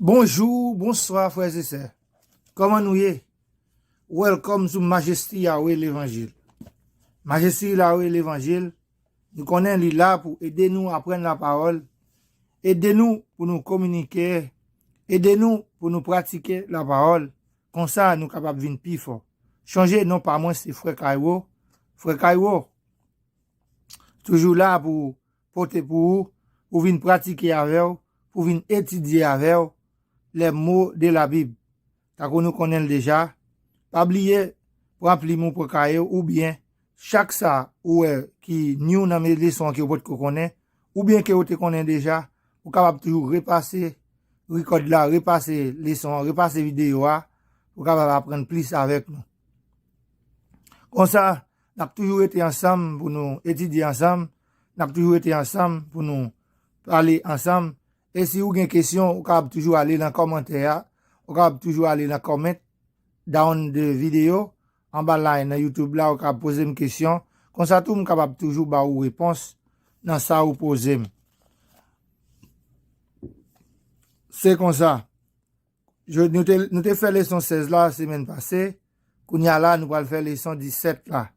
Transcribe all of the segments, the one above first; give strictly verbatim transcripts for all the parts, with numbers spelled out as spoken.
Bonjou, bonswa, frè e sè. Kòman nou ye? Welcome sou Majesty Yahweh Levanjil. Majesty Yahweh Levanjil, nou konnen li la pou ede nou aprann lapawòl, ede nou pou nou kominike, ede nou pou nou pratike lapawòl. Konsa, nou kapab vin pi fò. Chonje, non pa mwen, se Frè Kaywo. Frè Kaywo, toujou la pou pote pou ou, pou vin pratike avè w, pou vin etidye avè w les mots de la Bible. Tankou nou konnen l deja, pa bliye pran plim ou, pran kaye w, oubyen chak sa ou wè ki new nan men leson an ke w potko konnen, oubyen ke w te konnen deja, ou kapab toujou repase record la, repase leson an, repase videyo a, pou w kapab aprann plis avèk nou. Konsa, n ap toujou rete ansanm pou nou etidye ansanm, n ap toujou rete ansanm pou nou pale ansanm. E si ou gen kesyon, ou kapab toujou ale nan kòmantè a, ou kapab toujou ale nan comment down de videyo, anba line nan YouTube la, ou kapab poze m kesyon. Konsa tou, m kapab toujou ba ou repons nan sa ou poze m. Se konsa. Je, nou te, nou te fè leson sèz la semèn pase. Kounye a la, nou pral fè leson disèt la.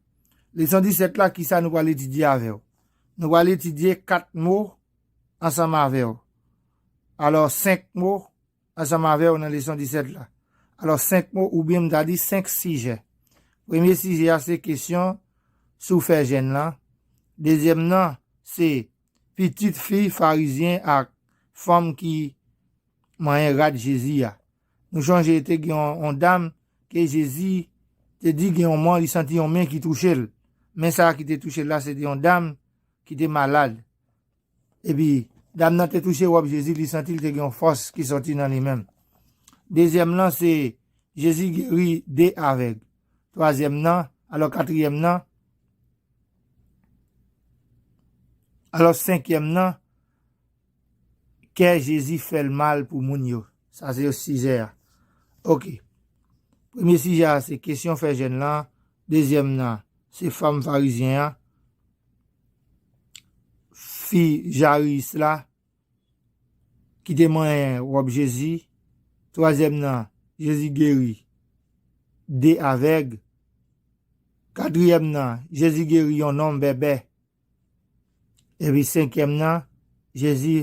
Leson disèt la, kisa nou pral etidye avè w? Nou pral etidye kat mo ansanm avè w. Alò, senk mo ansanm avè w nan leson disèt la. Alò, senk mo oubyen m ta di senk sijè. Premye sijè a se kesyon sou fè jèn lan. Dezyèm nan se pitit fi farizyen ak fanm ki manyen rad Jezi a. Nou chonje te gen yon, yon dam ke Jezi te di gen yon men, li santi yon men ki touche l. Men sa a ki te touche l la, se te yon dam ki te malad. Epi, dam nan te touche wòb Jezi, li santi l te gen yon fòs ki sòti nan li menm. Dezyèm nan, se Jezi geri de avèg. Twazyèm nan, alò katriyèm nan, alò senkyèm nan, kè Jezi fè l mal pou moun yo. Sa se sijè a. Oke. Premye sijè a se kesyon fè jèn lan. Dezyèm nan, se fanm farizyen an. Fi Jayis la, ki te manyen wòb Jezi. Twazyèm nan, Jezi geri de avèg. Katriyèm nan, Jezi geri yon nonm bèbè. Epi senkyèm nan, Jezi,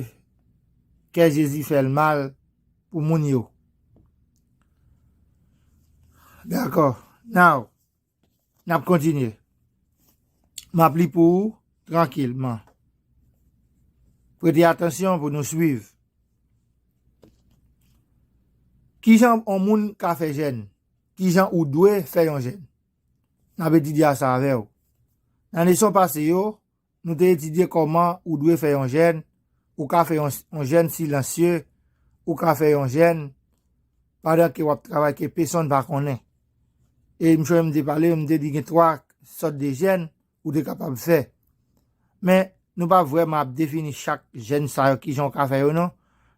kè Jezi fè l mal pou moun yo. Dakò. Now, n ap kontinye. M ap li pou ou trankilman. Prete atansyon pou nou swiv. Kijan yon moun ka fè jèn? Kijan ou dwe fè yon jèn? N ap etidye sa avè w. Nan leson pase yo, nou te etidye kòman ou dwe fè yon jèn, ou ka fè yon, yon jèn silansye, ou ka fè yon jèn pandan ke w ap travay ke pèsonn pa konnen. E m sonje m te pale, m te di gen twa sòt de jèn ou te kapab fè. Men, nou pa vrèman ap defini chak jèn sa yo, kijan w ka fè yo non.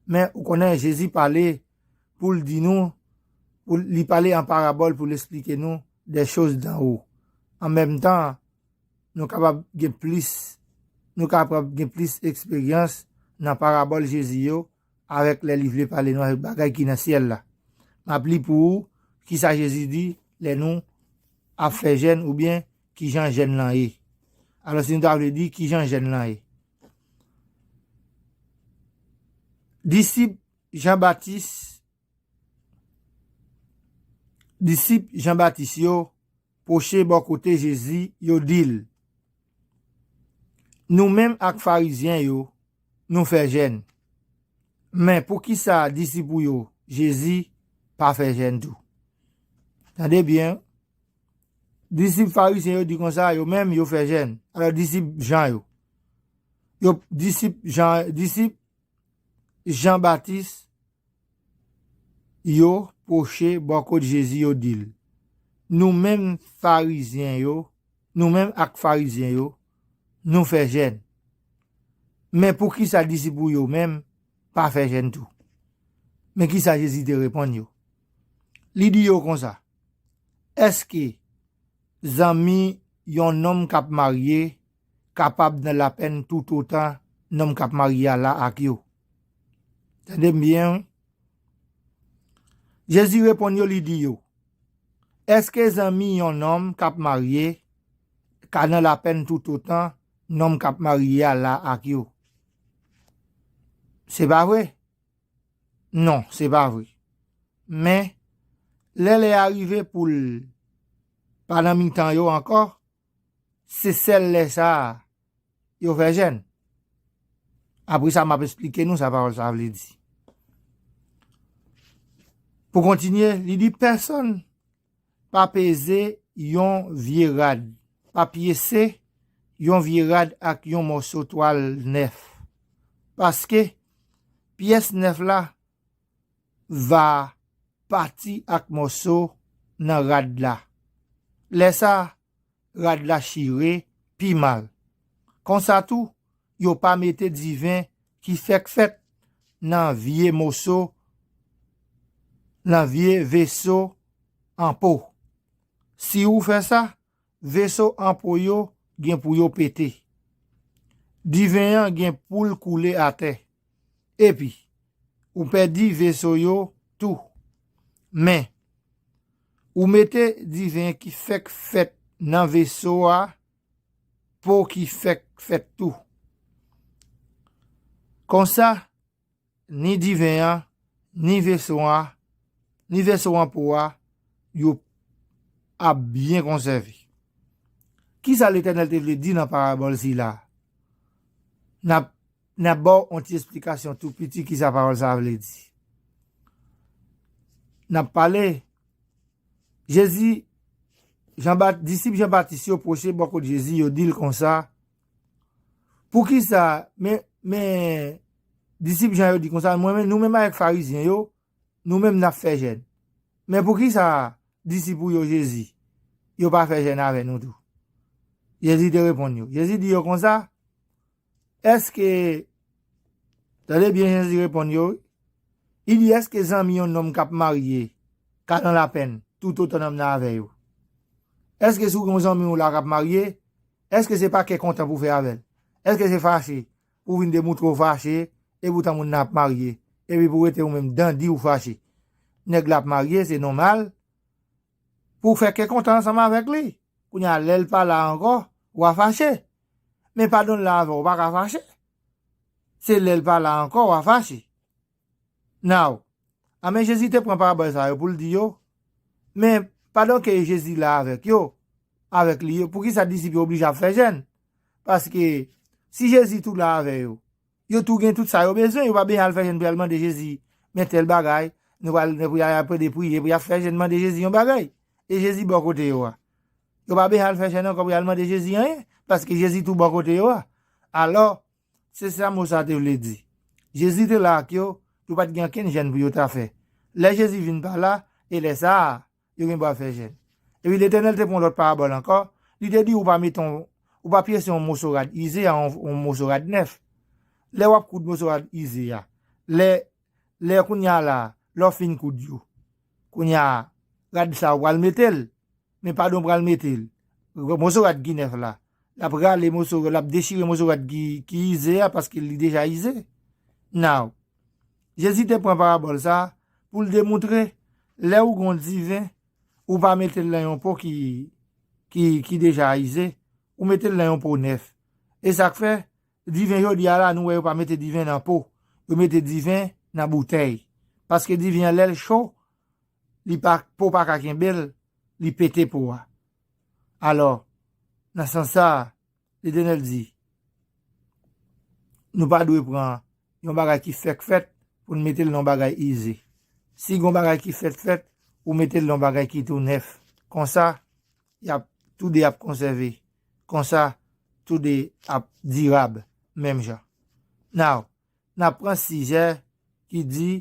Men, ou konnen Jezi pale pou l di nou, pou li pale an parabòl pou l esplike nou des choses d'en haut. An menm tan, nou kapab gen plis, nou kapab gen plis eksperyans nan parabòl Jezi yo avèk lè li vle pale nou avèk bagay ki nan syèl la. M ap li pou ou kisa Jezi di lè nou ap fè jèn oubyen kijan jèn lan ye. Alò, si nou ta vle di kijan jèn lan ye. Disip Jan Batis, disip Jan Batis yo pwoche bò kote Jezi, yo di l, "Nou menm ak Farizyen yo, nou fè jèn. Men poukisa disip ou yo, Jezi, pa fè jèn tou?" Tande byen, disip Farizyen yo di konsa, yo menm, yo fè jèn. Alò, disip Jan yo, yo, disip Jan, disip Jan Batis, yo pwoche bò kot Jezi, yo di l, "Nou menm Farizyen yo, nou menm ak Farizyen yo, nou fè jèn. Men poukisa disip ou yo menm pa fè jèn tou?" Men kisa Jezi te reponn yo? Li di yo konsa, "Èske zanmi yon nonm k ap marye kapab nan lapenn toutotan nonm k ap marye a la ak yo?" Tande m byen, wi. Jezi reponn yo, li di yo, èske zanmi yon nonm k ap marye ka nan lapèn toutotan nonm k ap marye a la ak yo? Se pa vre? Non, se pa vre. Men, lè lè a rive pou l pa nan mitan yo ankò, se sèl lè sa a yo fè jèn. Apre sa, m ap esplike nou sa pawòl sa a vle di. Pou kontinye, li di, pèsonn pa peze yon vye rad, pa pyese yon vye rad ak yon mòso twal nèf. Paske pyès nèf la va pati ak mòso nan rad la. Lè sa a, rad la chire pi mal. Konsa tou, yo pa mete diven ki fèk fèt nan vye moso, nan vye veso an po. Si ou fè sa, veso an po yo gen pou yo pete. Diven an gen pou l koule atè. Epi, ou pèdi veso yo tou. Men, ou mete diven ki fèk fèt nan veso a, po ki fèk fèt tou. Konsa, ni diven an, ni veso a, ni veso an po a, yo ap byen konsève. Kisa Letènèl te vle di nan parabòl sila? N ap, n ap ba w yon ti esplikasyon tou piti kisa pawòl sa a vle di. N ap pale, Jezi, Jan Bat-, disip Jan Batis yo pwoche bò kot Jezi, yo di l konsa, poukisa, men, men, disip Jan yo di konsa, mwen menm, nou menm avèk Farizyen yo, nou menm n ap fè jèn. Men poukisa disip ou yo, Jezi, yo pa fè jèn avè nou tou? Jezi te reponn yo. Jezi di yo konsa, èske, tande byen, Jezi reponn yo, li di, èske zanmi yon nonm k ap marye ka nan lapèn toutotan nonm nan avè yo? Èske si w gen yon zanmi w la k ap marye, èske se pa kè kontan pou w fè avè l? Èske se fache pou w vin demontre w fache, epoutan moun nan ap marye, epi pou w rete ou menm dandi w fache? Nèg la ap marye, se nòmal pou w fè kè kontan ansanm avèk li. Kounye a, lè l pa la ankò, w a fache. Men pandan l la avè w, ou pa ka fache. Se lè l pa la ankò, w a fache. Now, a men Jezi te pran parabòl sa yo pou l di yo, men pandan ke Jezi la avèk yo, avèk li yo, poukisa disip yo oblije ap fè jèn? Paske si Jezi tou la avè yo, yo tou gen tout sa yo bezwen, yo pa bezwen al fè jèn pou y al mande Jezi, men tèl bagay, nou pral, nou pral al plede priye, pou y ap fè jèn mande Jezi yon bagay. E Jezi bò kote yo a. Yo pa bezwen al fè jèn ankò pou y al mande Jezi anyen, paske Jezi tou bò kote yo a. Alò, se sa mo sa te vle di. Jezi te la ak yo, yo pa t gen ankenn jèn pou yo ta fè. Lè Jezi vin pa la, e lè sa a, yo gen dwa fè jèn. Epi Letènèl te pran lòt parabòl ankò, li te di, ou pa mete yon, ou pa pyese yon moso rad ize a yon, yon moso rad nèf. Lè w ap koud moso rad ize a, lè, lè kounye a la, lè w fin koud yo, kounye a, rad sa a ou pral mete l, men pandan w pral mete l, moso rad ki nèf la, l ap rale moso, l ap dechire moso rad ki, ki ize a paske li deja ize. Now, Jezi te pran parabòl sa a pou l demontre, lè ou gen yon diven, ou pa mete l nan yon po ki, ki, ki deja ize, ou mete l nan yon po nèf. E sa k fè, diven jodi a la, nou wè yo pa mete diven nan po. Yo mete diven nan boutèy. Paske diven an, lè l cho, li pa, po pa ka kenbe l, li pete po a. Alò, nan sans sa a, Letènèl di, nou pa dwe pran yon bagay ki fèk fèt pou n mete l nan yon bagay ize. Si gen yon bagay ki fèk fèt, ou mete l nan yon bagay ki tou nèf. Konsa, y ap, toude ap konsève. Konsa, toude ap dirab, menm jan. Now, n ap pran sijè ki di,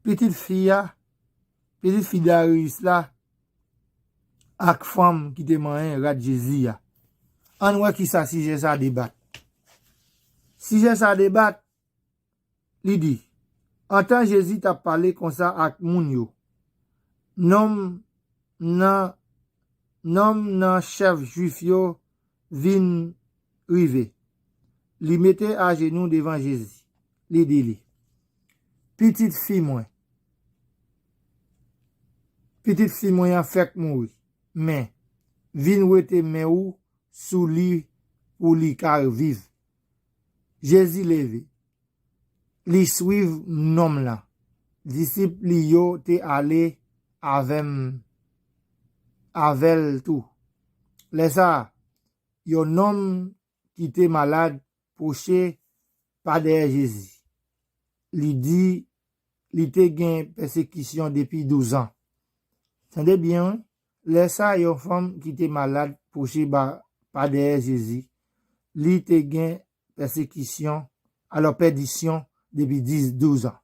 pitit fi a, pitit fi Dariyis la, ak fanm ki te manyen rad Jezi a. Ann wè kisa sijè sa debat. Sijè sa debat, li di, antan Jezi t ap pale konsa ak moun yo, nonm nan, nonm nan chèf Jwif yo vin rive. Li mete ajenou devan Jezi. Li di li, pitit fi mwen, Pitit fi mwen an fèk mouri, men vin wete men ou sou li pou li ka viv. Jezi leve, li swiv nonm lan. Disip li yo te ale avè m, avè l tou. Lè sa a, yon nonm ki te malad pwoche pa dèyè Jezi. Li di li te gen pèsekisyon depi douz an. Tande byen, wi. Lè sa a, yon fanm ki te malad pwoche ba, pa dèyè Jezi. Li te gen pèsekisyon, alò pèdisyon depi dis, douz an.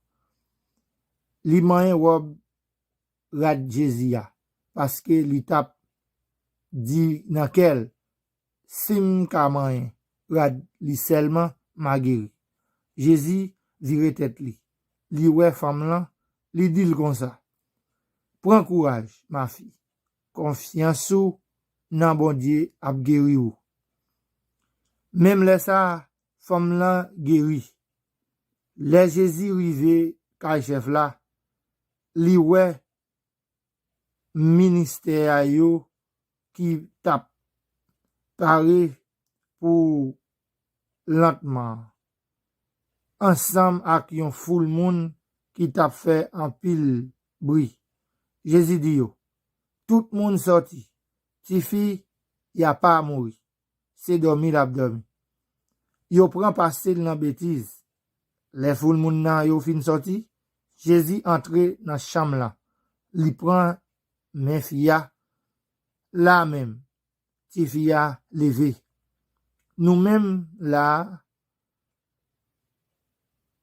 Li manyen wòb rad Jezi a, paske li t ap di nan kè l, "Si m ka manyen rad li sèlman, m a geri." Jezi vire tèt li. Li wè fanm lan, li di l konsa, "Pran kouraj, ma fi. Konfyans ou nan Bondye ap geri w." Menm lè sa a, fanm lan geri. Lè Jezi rive kay chèf la, li wè ministè a yo ki t ap pare pou lantman an, ansanm ak yon foul moun ki t ap fè anpil bri. Jezi di yo, "Tout moun sòti. Tifi a pa mouri. Se dòmi l ap dòmi." Yo pran pase l nan betiz. Lè foul moun nan yo fin sòti, Jezi antre nan chanm lan. Li pran men fi a, lamenm, tifi a leve. Nou menm la a,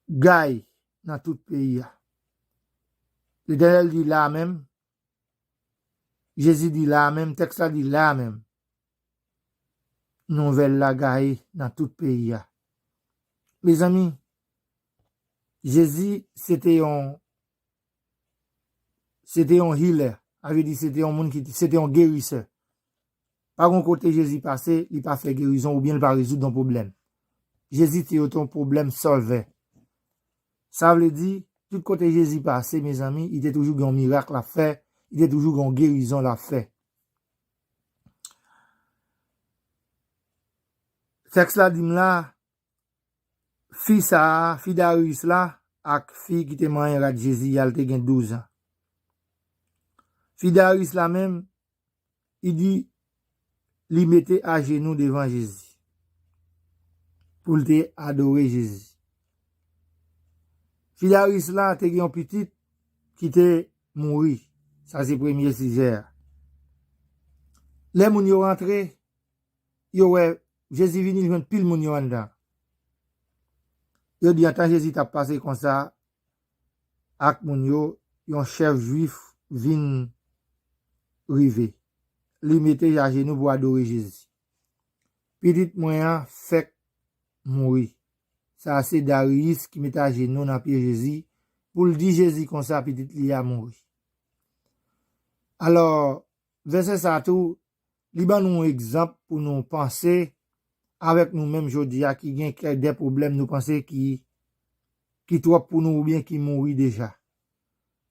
gaye nan tout peyi a. Letènèl di, "Lamenm." Jezi di, "Lamenm." Tèks la di, "Lamenm." Nouvèl la gaye nan tout peyi a. Mezanmi, Jezi se te yon, se te yon healer. Sa vle di se te yon moun ki, se te yon gerisè. Pa gon kote Jezi pase, li pa fè gerizon oubyen li pa rezoud yon pwoblèm. Jezi te yon pwoblèm solver. Sa vle di, tout kote Jezi pase, mezanmi, li te toujou gen yon mirak l ap fè, li te toujou gen yon gerizon l ap fè. Tèks la di m la, fi sa a, fi Dariyis la, ak fi ki te manyen rad Jezi a, l te gen douz an. Fi Dariyis la menm, li di, li mete ajenou devan Jezi pou l te adore Jezi. Fi Dariyis la te gen yon pitit ki te mouri. Sa se premye sijè a. Lè moun yo rantre, yo wè Jezi vini, li jwenn pil moun yo anndan. Yo di, antan Jezi t ap pase konsa ak moun yo, yon chèf jwif vin rive. Li mete ajenou pou adore Jezi. "Pitit mwen an fèk mouri." Sa a se Dariyis ki mete ajenou nan pye Jezi pou l di Jezi konsa pitit li a mouri. Alò, vèsè sa a tou, li ban nou yon egzanp pou nou panse avèk nou menm jodi a ki gen kèk de pwoblèm nou panse ki, ki twòp pou nou oubyen ki mouri deja.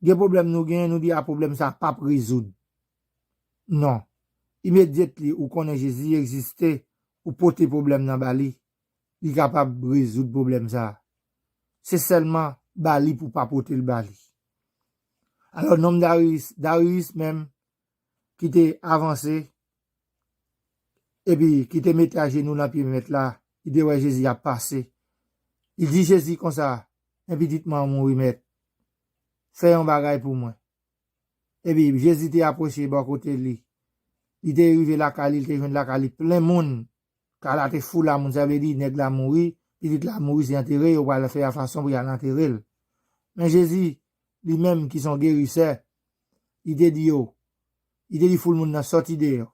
Gen pwoblèm nou genyen, nou di, "A, pwoblèm sa p ap rezoud." Non. Immediately ou konnen Jezi egziste, ou pote pwoblèm nan ba li, li kapab rezoud pwoblèm sa a. Se sèlman ba li pou pa pote l ba li. Alò, nonm Dariyis, Dariyis menm, ki te avanse, epi ki te mete ajenou nan pye mèt la, li te wè Jezi ap pase. Li di Jezi konsa, "Men pitit mwen an mouri, mèt. Fè yon bagay pou mwen." Epi Jezi te apwoche bò kote li. Li te rive lakay li, li te jwenn lakay li plen moun. Kay la te fou a moun, sa vle di nèg la mouri, pitit la mouri, se antere, yo pral fè yon fason pou y al antere l. Men Jezi, li menm ki se yon gerisè, li te di yo, li te di foul moun nan, "Sòti deyò."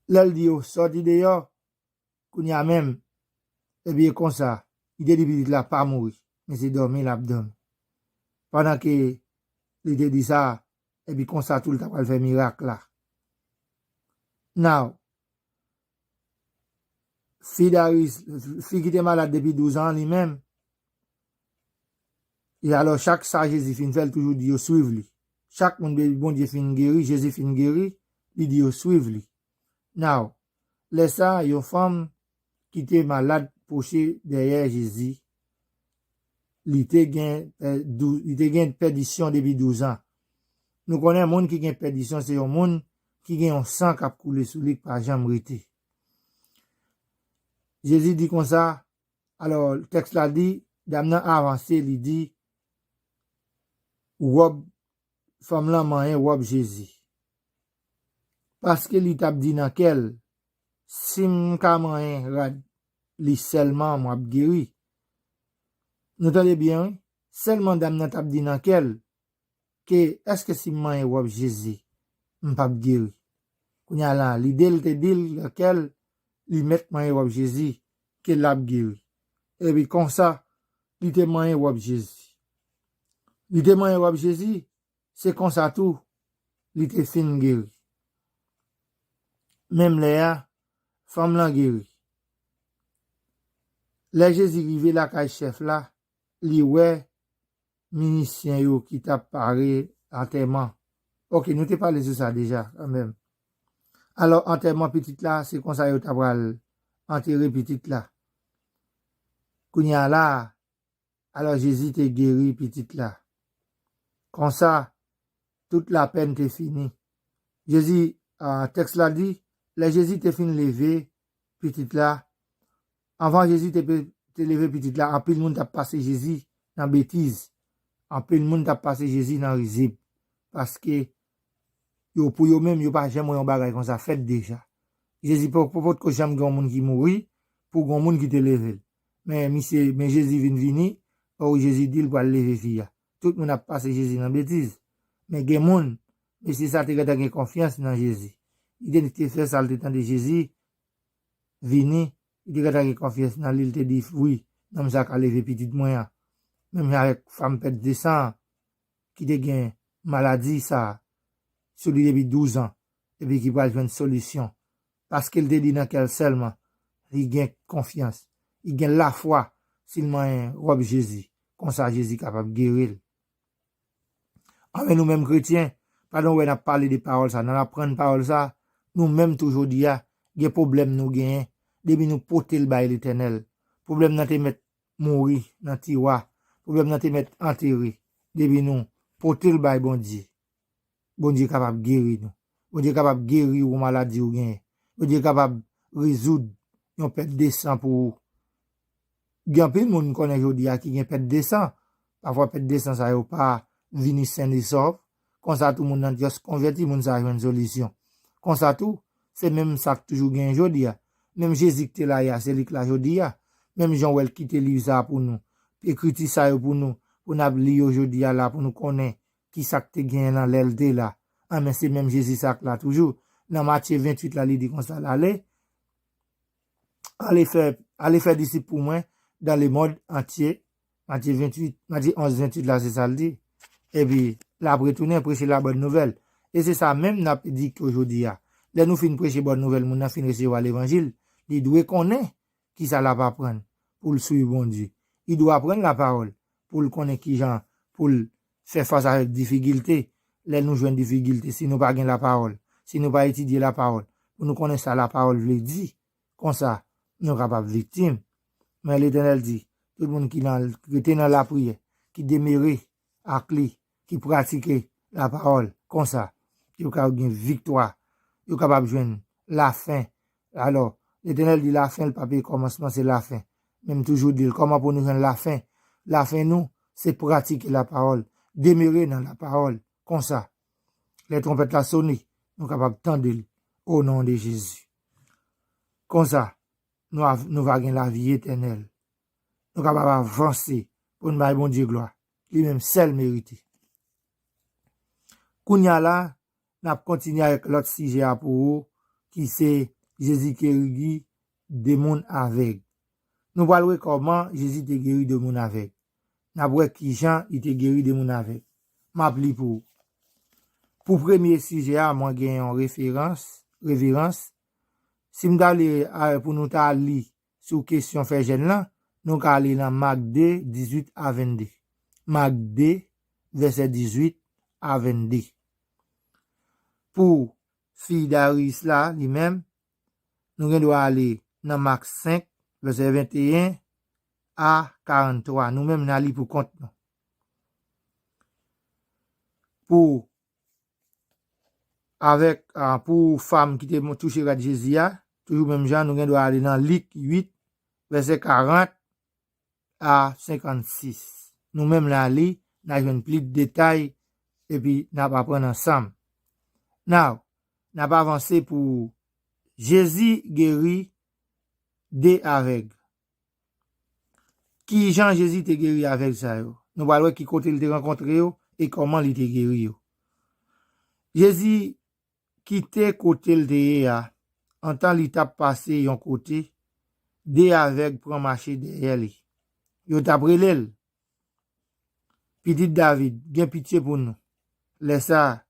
Lè l di yo, "Sòti deyò," kounye a menm, ebyen konsa, li te di pitit la pa mouri, men se dòmi l ap dòmi. Pandan ke li te di sa, epi konsa tou li ta pral fè mirak la. Now, fi Dariyis, fi ki te malad depi douz an li menm, e alò chak sa Jezi fin fè, l toujou di yo, "Swiv li." Chak moun Bondye fin geri, Jezi fin geri, li di yo swiv li. Now, lè sa, yon fanm ki te malad pwoche dèyè Jezi. Li te gen, eh, dou- li te gen pèdisyon depi douz an. Nou konnen moun ki gen pèdisyon se yon moun ki gen yon san k ap koule sou li k pa janm rete. Jezi di konsa, alò, tèks la di, dam nan avanse, li di, wòb, fanm lan manyen wòb Jezi. Paske li t ap di nan kè l, si m ka manyen rad li sèlman, m ap geri. Nou tande byen, wi? Sèlman dam nan t ap di nan kè l, ke èske si m manyen wòb Jezi, m p ap geri? Kounye a la, lide l te di l nan kè l, li mèt manyen wòb Jezi, ke l ap geri. Epi konsa, li te manyen wòb Jezi. Li te manyen wòb Jezi, se konsa tou, li te fin geri. Menm lè a, fanm lan geri. Lè Jezi rive lakay chèf la, li wè minisyen yo ki t ap pare antèman. Oke, nou te pale sou sa deja, kanmenm. Alò, antèman pitit la, se konsa yo ta pral antere pitit la. Kounye a la, alò Jezi te geri pitit la. Konsa, tout lapèn te fini. Jezi, ah, tèks la di, lè Jezi te fin leve pitit la, anvan Jezi te, pe- te leve pitit la, anpil moun t ap pase Jezi nan betiz. Anpil moun t ap pase Jezi nan rizib. Paske yo, pou yo menm, yo pa janm wè yon bagay konsa fèt deja. Jezi po- po- potko janm gen yon moun ki mouri pou gen yon moun ki te leve l. Men misye, men Jezi vin vini, o Jezi di l pral leve fi a. Tout moun ap pase Jezi nan betiz. Men gen moun, mesye sa te gentan gen konfyans nan Jezi. Li te, te fè sa l te tande Jezi vini, li te gentan gen konfyans nan li, li te di, wi, nonm sa ka leve pitit mwen an. Menm jan avèk fanm pèdisyon an, ki te gen maladi sa a sou li depi douz an, epi ki pral jwenn solisyon. Paske l te di nan kè l sèlman, li gen konfyans, li gen lafwa, si l manyen wòb Jezi, konsa Jezi kapab geri l. Anben nou menm kretyen, pandan w wè n ap pale de pawòl sa, n ap aprann pawòl sa, nou menm tou jodi a, gen pwoblèm nou genyen, depi nou pote l bay Letènèl. Pwoblèm nan te mèt mouri nan tiwa, pwoblèm nan te mèt antere, depi nou pote l bay Bondye. Bondye kapab geri nou. Bondye kapab geri yon maladi ou genyen. Bondye kapab rezoud yon pèt de san pou ou. Gen anpil moun m konnen jodi a ki gen pèt de san. Pafwa pèt de san sa yo pa vini sen e sòf. Konsa tou moun nan just konvèti, moun sa jwenn solisyon. Konsa tou, se menm sa k toujou genyen jodi a. Menm Jezi k te la yè a, se li k la jodi a. Menm jan w wè l kite liv sa a pou nou, ekriti sa yo pou nou, pou n ap li yo jodi a la, pou nou konnen ki sa k te genyen nan lè l te la. Anben, se menm Jezi sa k la toujou. Nan Matye venntuit la, li di konsa, l ale, ale fè, ale fè disip pou mwen dans le monde entier. Matye venntuit, Matye onz venntuit la, se sa l di. Epi, l ap retounen preche la bòn nouvèl. E se sa menm n ap di ke jodi a. Lè nou fin preche bòn nouvèl, moun nan fin resevwa levanjil, li dwe konnen kisa l ap aprann pou l swiv Bondye. Li dwe aprann lapawòl pou l konnen kijan pou l fè fas avèk difikilte. Lè nou jwenn difikilte, si nou pa gen lapawòl, si nou pa etidye lapawòl, pou nou konnen sa lapawòl vle di, konsa, nou kapab viktim. Men Letènèl di, tout moun ki nan, rete nan lapriyè, ki demere ak li, ki pratike lapawòl, konsa, yo ka gen viktwa, yo kapab jwenn lafen. Alò, Letènèl di lafen, l pa peye kòmansman, se lafen. Men m toujou di l, kòman pou nou jwenn lafen? Lafen nou, se pratike lapawòl, demere nan lapawòl, konsa. Lè twonpèt la sone, nou kapab tande l, o non de Jezi. Konsa, nou, av- nou va gen lavi etènèl. Nou kapab avanse pou n bay Bondye glwa. Li menm sèl merite. Kounye a la, n ap kontinye avèk lòt sijè a pou ou, ki se Jezi geri de moun avèg. Nou pral wè kòman Jezi te geri de moun avèg. N ap wè kijan li te geri de moun avèg. M ap li pou ou. Pou premye sijè a, mwen gen yon referans, reverans. Si m ta li, a, pou nou ta li sou kesyon fè jèn lan, nou ka li nan Mak de, dizuit a vennde. Mak de, vèsè dizuit a vennde. Pou fi Darius la, li menm, nou gen dwa ale nan Mak senk, vèsè venteyen a karanntwa. Nou menm, n a li pou kont nou. Pou, avèk, a, pou fanm ki te touche rad Jezi a, toujou menm jan, nou gen dwa ale nan Lik uit, vèsè karant a senkannsis. Nou menm n a li, n a jwenn plis detay, epi n ap aprann ansanm. Now, n ap avanse pou Jezi geri de avèg. Ki jan Jezi te geri avèg sa yo? Nou pral wè ki kote l te rankontre yo e kòman li te geri yo. Jezi kite kote l te ye a. Antan li t ap pase yon kote, de avèg pran mache dèyè li. Yo t ap rele l, "Pitit David, gen pitye pou nou." Lè sa a,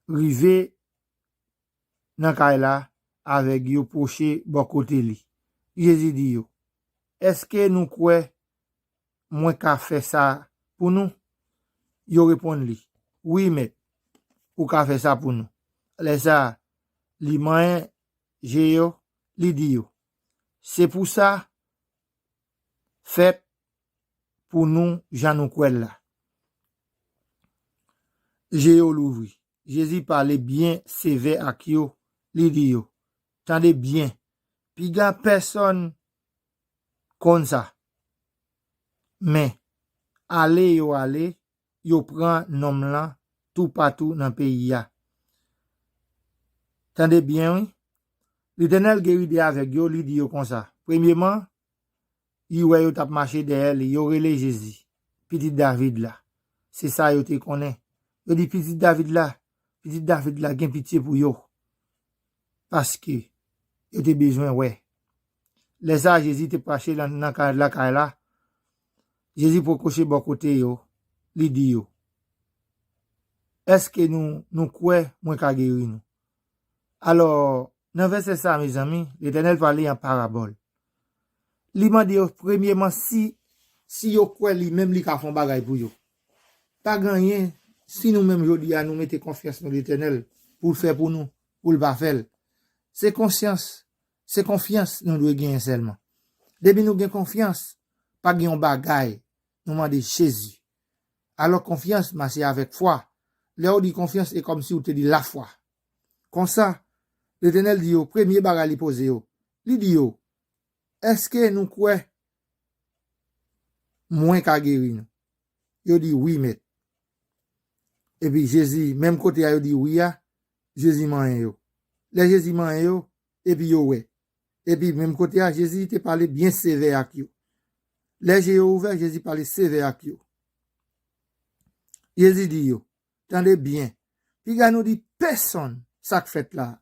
rive nan kay la, avèg yo pwoche bò kote li. Jezi di yo, "Èske nou kwè mwen ka fè sa pou nou?" Yo reponn li, "Wi, Mèt, ou ka fè sa pou nou." Lè sa a, li manyen je yo, li di yo, "Se pou sa fèt pou nou jan nou kwè l la." Je yo louvri. Jezi pale byen sevè ak yo, li di yo, "Tande byen, piga pèsonn konn sa. Men, ale yo ale, yo pran nonm lan toupatou nan peyi a." Tande byen, wi. Letènèl geri de avèg yo, li di yo konsa, premyeman, li wè yo t ap mache dèyè li, yo rele Jezi, "Pitit David la." Se sa yo te konnen. Yo di, "Pitit David la, Pitit David la, gen pitye pou yo." Paske yo te bezwen wè. Lè sa a, Jezi te mache nan, nan kay, lakay la. Jezi pwoche bò kote yo, li di yo, "Èske nou, nou kwè mwen ka geri nou?" Alò, nan vèsè sa, mezanmi, Letènèl pale an parabòl. Li mande yo, premyeman, si, si yo kwè li menm, li ka fè yon bagay pou yo. Pa gen anyen, si nou menm jodi a, nou mete konfyans nou Letènèl pou l fè pou nou, pou l pa fè l. Se konsyans, se konfyans nou dwe genyen sèlman. Depi nou gen konfyans, pa gen yon bagay, nou mande Jezi. Alò, konfyans mache avèk fwa. Lè w di konfyans, e kòmsi w te di lafwa. Konsa, Letènèl di yo, premye bagay li poze yo, li di yo, "Èske nou kwè mwen ka geri nou?" Yo di, "Wi, Mèt." Epi Jezi, menm kote a yo di wi a, Jezi manyen yo. Lè Jezi manyen yo, epi yo wè. Epi menm kote a, Jezi te pale byen sevè ak yo. Lè je yo ouvè, Jezi pale sevè ak yo. Jezi di yo, "Tande byen, piga nou di pèsonn sa k fèt la a."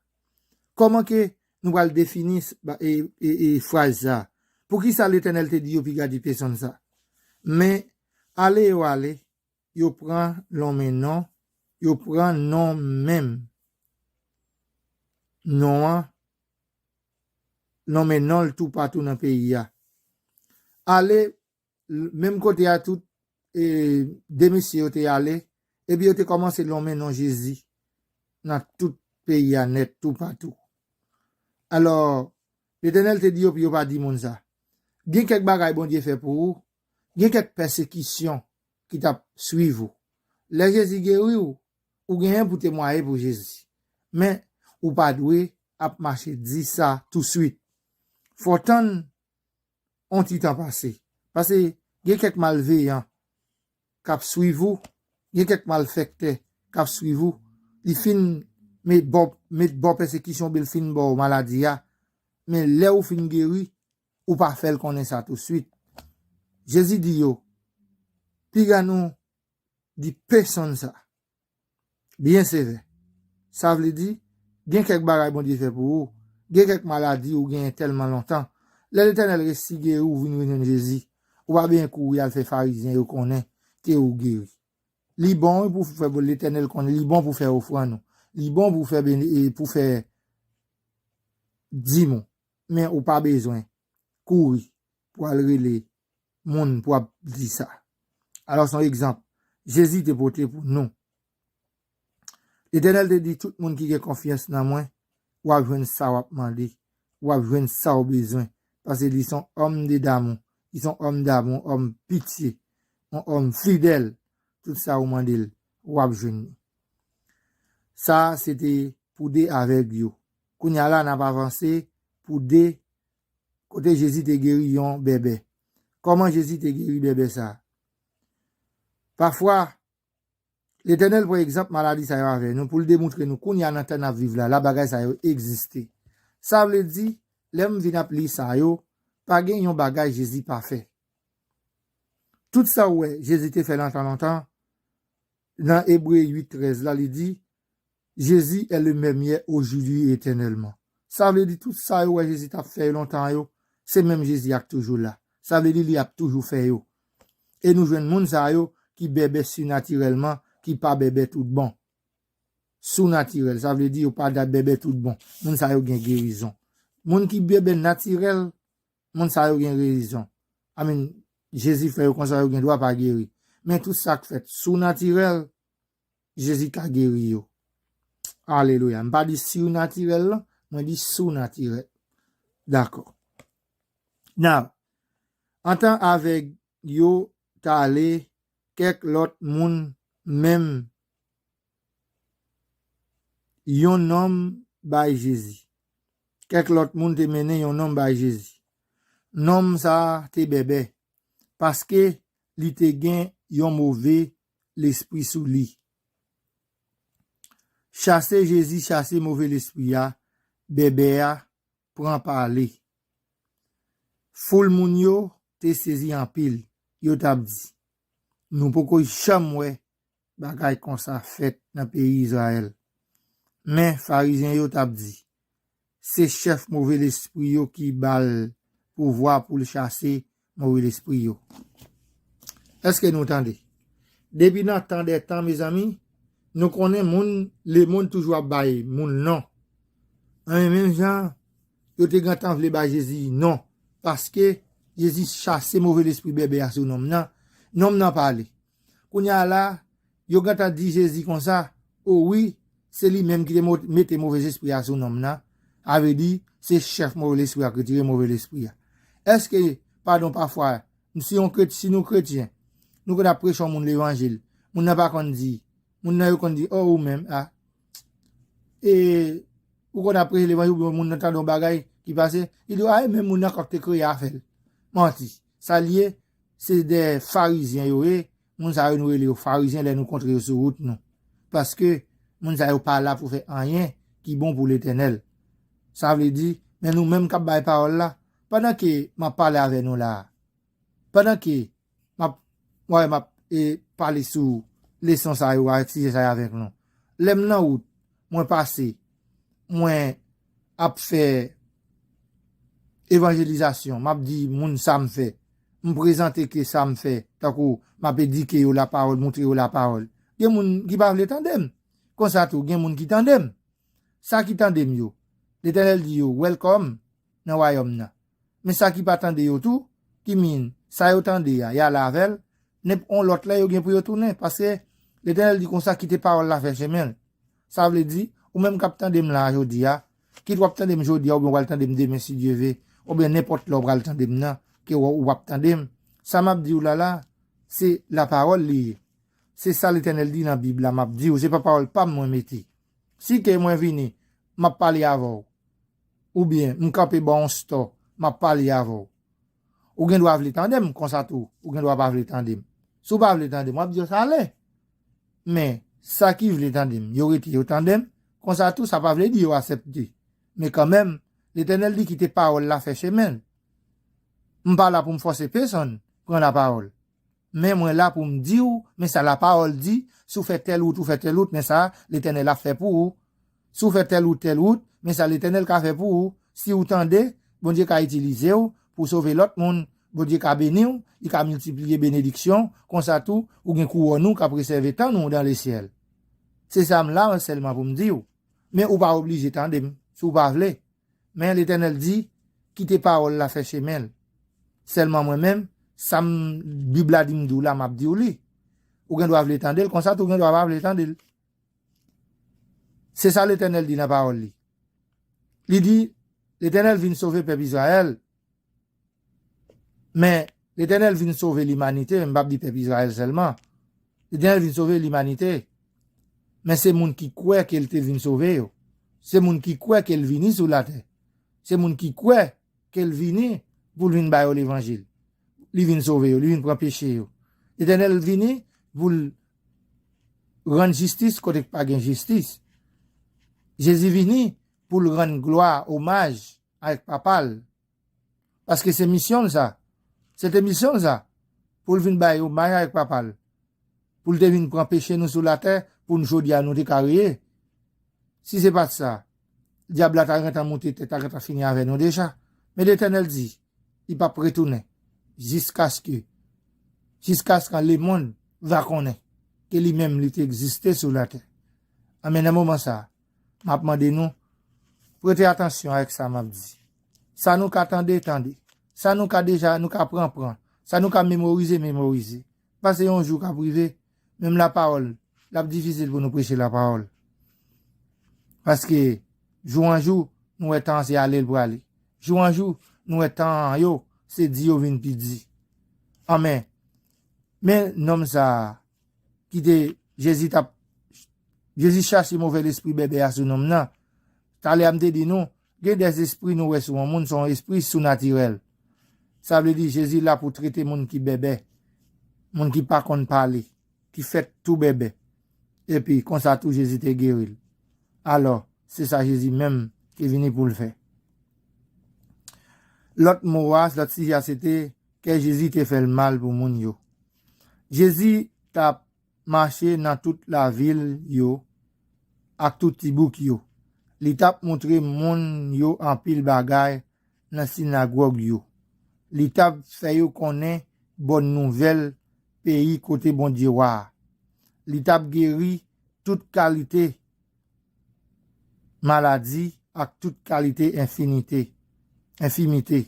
Kòman ke nou pral defini s-, ba, e, e, e fraz sa a? Poukisa Letènèl te di yo piga di pèsonn sa? Men, ale yo ale, yo pran lonmen non, yo pran non menm. Non an, lonmen non l toupatou nan peyi a. Ale, l-, menm kote a tout, e, de mesye yo te ale, epi yo te kòmanse lonmen non Jezi nan tout peyi a nèt, toupatou. Alò, Letènèl te di yo pou yo pa di moun sa. Gen kèk bagay Bondye fè pou ou, gen kèk pèsekisyon ki t ap swiv ou. Lè Jezi geri w, ou genyen pou temwaye pou Jezi. Men, ou pa dwe ap mache di sa touswit. Fò w tann yon ti tan pase. Paske gen kèk malveyan k ap swiv ou, gen kèk malfèktè k ap swiv ou, li fin met bò, met bò pèsekisyon, oubyen l fin ba w maladi a. Men lè ou fin geri, ou pa fè l konnen sa touswit. Jezi di yo, "Piga nou di pèsonn sa." Byen sevè. Sa vle di, gen kèk bagay Bondye fè pou ou, gen kèk maladi ou genyen tèlman lontan. Lè Letènèl resi geri ou vin jwenn Jezi, ou pa bezwen kouri al fè Farizyen yo konnen ke ou geri. Li bon wi pou fè Letènèl konnen, li bon pou fè ofrann ou, li bon pou fè bene-, e, pou fè dim ou. Men ou pa bezwen kouri pou al rele moun pou ap di sa. Alò, se yon egzanp Jezi te pote pou nou. Letènèl te di, tout moun ki gen konfyans nan mwen, w ap jwenn sa w ap mande, w ap jwenn sa w bezwen. Paske li se yon òm de damou, li se yon òm damou, yon òm pitye, yon òm fidèl. Tout sa ou mande l, w ap jwenn li. Sa a, se te pou de avèg yo. Kounye a la, n ap avanse pou de kote Jezi te geri yon bèbè. Kòman Jezi te geri bèbè sa a? Pafwa, Letènèl pran egzanp maladi sa yo avè nou pou l demontre nou kounye a nan tan n ap viv la, la bagay sa yo egziste. Sa vle di, lè m vin ap li sa yo, pa gen yon bagay Jezi pa fè. Tout sa w wè Jezi te fè lontan lontan, nan Ebre uit trèz la, li di, Jésus est le même hier, aujourd'hui et éternellement. Sa vle di tout sa yo wè Jezi t ap fè yo lontan yo, se menm Jezi a k toujou la. Sa vle di li ap toujou fè yo. E nou jwenn moun sa yo ki bèbè sinatirèlman, ki pa bèbè tout bon. Sounatirèl, sa vle di yo pa da bèbè tout bon. Moun sa yo gen gerizon. Moun ki bèbè natirèl, moun sa yo gen gerizon. Amen. Jezi fè yo konsa, yo gen dwa pa geri. Men tout sa k fèt sounatirèl, Jezi ka geri yo. Alelouya. M pa di sinatirèl la, mwen di sounatirèl. Dakò. Now, antan avèg yo t ale, kèk lòt moun menm yon nonm bay Jezi. Kèk lòt moun te mennen yon nonm bay Jezi. Nonm sa a te bèbè, paske li te gen yon move lespri sou li. Chase Jezi chase move lespri a, bèbè a pran pale. Foul moun yo te sezi anpil. Yo t ap di, nou poko janm wè bagay konsa fèt nan peyi Izrayèl. Men Farizyen yo t ap di, se chèf move lespri yo ki ba l pouvwa pou l chase move lespri yo. Èske nou tande? Depi nan tan dè tan, mezanmi, nou konnen moun, lemonn toujou ap bay moun non. Anyen menm jan, yo te gentan vle bay Jezi non, paske Jezi chase move lespri bèbè a sou nonm nan. Nonm nan pale. Kounye a la, yo gentan di Jezi konsa, o wi, se li menm ki te mo- mete move lespri a sou nonm nan. A vle di, se chèf move lespri a ki retire move lespri a. Èske, padon, pafwa, si yon kret- si nou kretyen, nou konn ap preche yon moun levanjil, moun nan pa konn di, moun nan yo konn di, o ou menm, a, e, ou konn ap preche levanjil, oubyen moun nan tande yon bagay ki pase, li di, a, e menm moun nan kòk te kreye afè l. Manti. Sa l ye, se de Farizyen yo ye, moun sa yo nou rele yo Farizyen lè nou kontre yo sou wout nou. Paske moun sa yo pa la pou fè anyen ki bon pou Letènèl. Sa vle di, men nou menm k ap bay pawòl la, pandan ke m ap pale avè nou la a, pandan ke m ap, wè, m ap, e, pale sou leson sa yo avèk sijè sa yo avèk nou. Lè m nan wout, mwen pase, mwen ap fè evanjelizasyon, m ap di moun sa m fè, m prezante ke sa m fè, tankou m ap edike yo lapawòl, montre yo lapawòl. Gen moun ki pa vle tande m. Konsa tou, gen moun ki tande m. Sa ki tande m yo, Letènèl di yo, welcome nan wayòm nan. Men sa ki pa tande yo tou, ki min, sa yo tande a, y ale avè l, nenp- on lòt lè yo gen pou yo tounen, paske Letènèl di konsa, kite pawòl la fè chemen l. Sa vle di, ou menm k ap tande m la a jodi a, kit w ap tande m jodi a, oubyen w pral tande m demen si Dye ve, oubyen nenpòt lè w pral tande m nan, ke w, w ap tande m. Sa m ap di w la la, se lapawòl li ye. Se sa Letènèl di nan Bib la, m ap di w, se pa pawòl pa m mwen mete. Si ke mwen vini, m ap pale avè w, oubyen m kanpe bò yon stò, m ap pale avè w. Ou gen dwa vle tande m, konsa tou, ou gen dwa pa vle tande m. Si w pa vle tande m, w ap di yo sa ale. Men, sa ki vle tande m, yo rete, yo tande m, konsa tou, sa pa vle di yo aksepte. Men kanmenm, Letènèl di kite pawòl la fè chemen l. M pa la pou m fòse pèsonn pran lapawòl. Men mwen la pou m di w, men sa lapawòl di, si w fè tèl wout, ou fè tèl wout, men sa Letènèl ap fè pou ou. Si w fè tèl wout, tèl wout, men sa Letènèl ka fè pou ou. Si w tande, Bondye ka itilize w pou sove lòt moun. Bondye ka beni w, li ka miltipliye benediksyon, konsa tou, ou gen kouwòn ou k ap resève tann ou dan lesyèl. Se sa m la sèlman pou m di w. Men ou pa oblije tande m, si w pa vle. Men Letènèl di, kite pawòl la fè chemen l. Sèlman mwen menm, sa m, Bib la di m di w la, m ap di w li. Ou gen dwa vle tande l, konsa tou, ou gen dwa pa vle tande l. Se sa Letènèl di nan pawòl li. Li di, Letènèl vin sove pèp Izrayèl, men Letènèl vin sove limanite, m p ap di pèp Izrayèl sèlman. Letènèl vin sove limanite, men se moun ki kwè ke l te vin sove yo. Se moun ki kwè ke l vini sou latè. Se moun ki kwè ke l vini pou l vin ba yo levanjil. Li vin sove yo, li vin pran peche yo. Letènèl vini pou l rann jistis kote k pa gen jistis. Jezi vini pou l rann glwa, omaj avèk Papa l. Paske se misyon l sa. Se te misyon l sa. Pou l vin bay omaj avèk Papa l. Pou l te vin pran peche nou sou latè, pou n jodi a nou te ka reye. Si se pa t sa, dyab la ta gentan moute tèt, ta gentan fini avè nou deja. Men Letènèl di, li p ap retounen jiskaske, jiskaske lemonn va konnen ke li menm li te egziste sou latè. Anben, nan moman sa a, m ap mande nou, prete atansyon avèk sa m ap di. Sa nou ka tande, tande. Sa nou ka deja, nou ka pran, pran. Sa nou ka memorize, memorize. Pase yon jou k ap rive, menm lapawòl, l ap difisil pou nou preche lapawòl. Paske, jou an jou, nou wè tan an se ale l prale. Jou an jou, nou wè tan an yo, se di yo vin pi di. Anben, men nonm sa a, ki te, Jezi t ap, Jezi chache move lespri bèbè a sou nonm nan. Talè a m te di nou, gen dèzespri nou wè sou yon moun, se yon espri sounatirèl. Sa vle di, Jezi la pou trete moun ki bèbè, moun ki pa konn pale, ki fèt tou bèbè. Epi, konsa tou, Jezi te geri l. Alò, se sa Jezi menm te vini pou l fè. Lòt mo a, lòt sijè a, se te kè Jezi te fè l mal pou moun yo. Jezi t ap mache nan tout lavil yo ak tout ti bouk yo. Li t ap montre moun yo anpil bagay nan sinagòg yo. Li t ap fè yo konnen bòn nouvèl peyi kote Bondye wa a. Li t ap geri tout kalite maladi ak tout kalite enfinite, enfimite.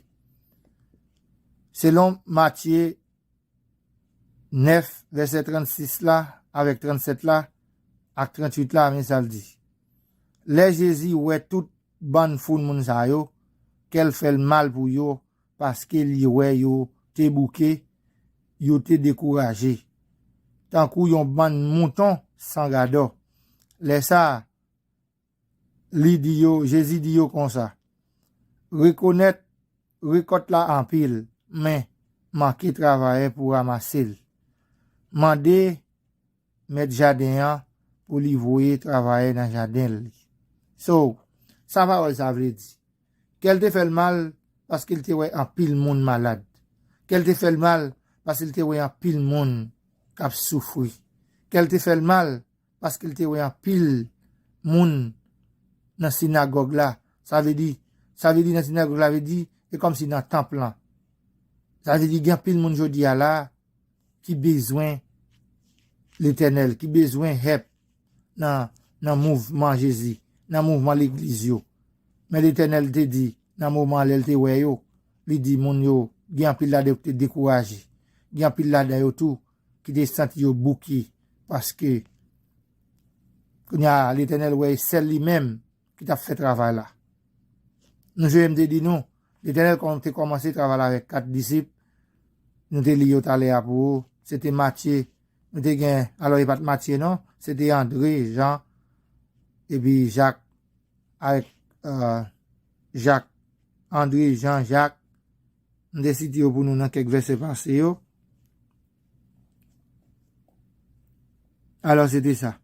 Selon Matye nèf, vèsè trannsis la avèk trannsèt la ak trannwit la, men sa l di. Lè Jezi wè tout bann foul moun sa yo, kè l fè l mal pou yo, paske li wè yo te bouke, yo te dekouraje, tankou yon bann mouton san gadò. Lè sa a, li di yo, Jezi di yo konsa, rekonèt rekòt la anpil, men manke travayè pou ranmase l. Mande mèt jaden an pou li voye travayè nan jaden li. So, sa pawòl sa vle di? Kè l te fè l mal paske l te wè anpil moun malad. Kè l te fè l mal paske l te wè anpil moun k ap soufri. Kè l te fè l mal paske l te wè anpil moun nan sinagòg la. Sa vle di, sa vle di nan sinagòg la, vle di, e kòmsi nan tanp lan. Sa vle di, gen anpil moun jodi a la ki bezwen Letènèl, ki bezwen help nan, nan mouvman Jezi, nan mouvman legliz yo. Men Letènèl te di, nan moman lè l te wè yo, li di moun yo, gen anpil ladan yo ki te dekouraje. Gen anpil ladan yo tou ki te santi yo bouke, paske kounye a, Letènèl wè e sèl li menm ki t ap fè travay la. Nou sonje m te di nou, Letènèl kòm te kòmanse travay la avèk kat disip, nou te li yo talè a pou ou, se te Matye, nou te gen, alò, e pa t Matye non, se te Andre, Jan, epi Jak, avèk, euh, Jak, Andre, Jan, Jak, m te site yo pou nou nan kèk vèsè pase yo. Alò, se te sa.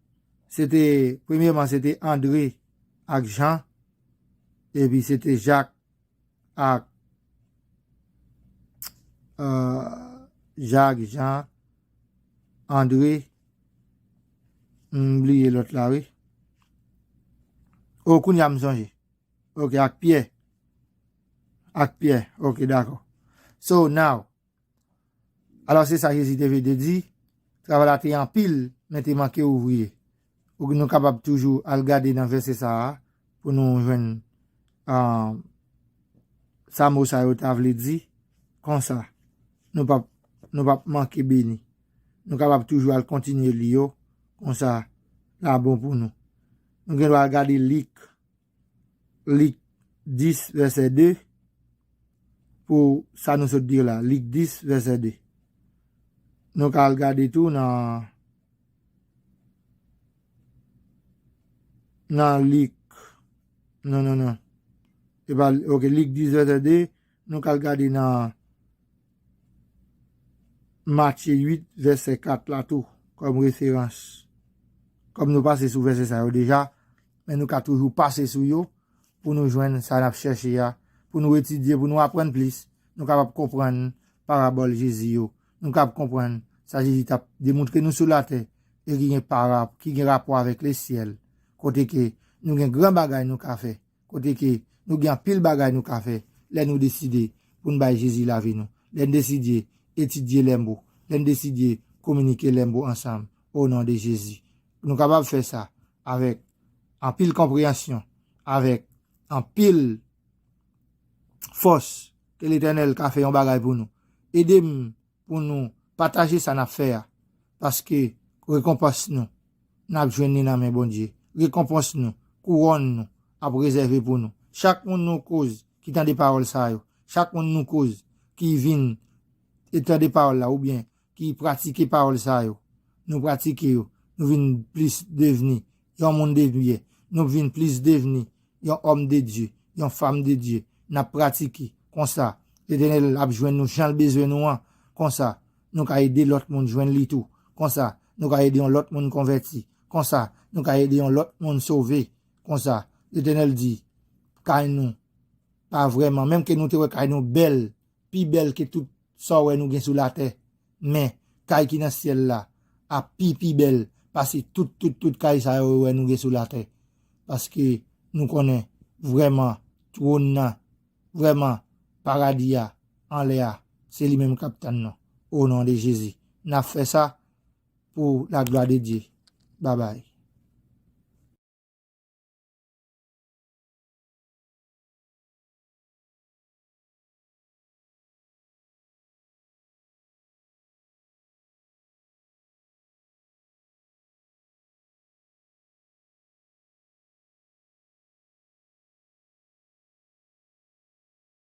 Se te, premyèman, se te Andre ak Jan, epi se te Jak ak, euh, Jak, Jan, Andre, m bliye lòt la, wi. O, kounye a m sonje. Ok, ak Pyè. Ak Pyè. Ok, dakò. So, now, alò, se sa Jezi te vle te di, travay la te anpil, men te manke ouvriye. Ou, nou kapab toujou al gade nan vèsè sa a pou nou jwenn, ah, sa mo sa yo ta vle di konsa. Nou p ap, nou p ap manke beni. Nou kapab toujou al kontinye li yo konsa, la bon pou nou. Nou gen dwa al gade Lik, Lik dis, vèsè de, pou sa nou sot di la, Lik dis, vèsè de. Nou ka al gade tou nan, nan Lik, non, non, non. E pa, ok, Lik dis, vèsè de, nou ka al gade nan Matye uit, vèsè kat la tou, kòm referans. Kòm nou pase sou vèsè sa yo deja, men nou ka toujou pase sou yo pou nou jwenn sa n ap chèche a, pou nou etidye, pou nou aprann plis, nou kapab konprann parabòl Jezi yo, nou kapab konprann sa Jezi t ap demontre nou sou latè e ki gen para, ki gen rapò avèk lesyèl, kote ke nou gen gran bagay nou ka fè, kote ke nou gen anpil bagay nou ka fè lè nou deside pou n bay Jezi lavi nou, lè n deside etidye lèmo, lè n deside kominike lèmo ansanm, o non de Jezi. Nou kapab fè sa avèk anpil konpreyansyon, avèk anpil fòs ke Letènèl ka fè yon bagay pou nou. Ede m pou nou pataje sa n ap fè a, paske rekonpans nou, n ap jwenn li nan men Bondye. Rekonpans nou, kouwòn nou, ap rezève pou nou. Chak moun nou koz ki tande pawòl sa yo, chak moun nou koz ki vin e tande pawòl la, oubyen ki pratike pawòl sa yo, nou pratike yo, nou vin plis devni yon moun de Dye, nou vin plis devni yon òm de Dye, yon fanm de Dye, n ap pratike. Konsa, Letènèl ap jwenn nou jan l bezwen nou an. Konsa, nou ka ede lòt moun jwenn li tou. Konsa, nou ka ede yon lòt moun konvèti. Konsa, nou ka ede yon lòt moun sove. Konsa, Letènèl di, kay nou pa vrèman, menm ke nou te wè kay nou bèl, pi bèl ke tout sa w wè nou gen sou latè, men kay ki nan syèl la ap pi, pi bèl pase tout, tout, tout kay sa yo wè nou gen sou latè. Paske nou konnen vrèman twòn nan, vrèman paradi a, anlè a, se li menm k ap tann nou. O non de Jezi, n ap fè sa pou la glwa de Dye. Babay.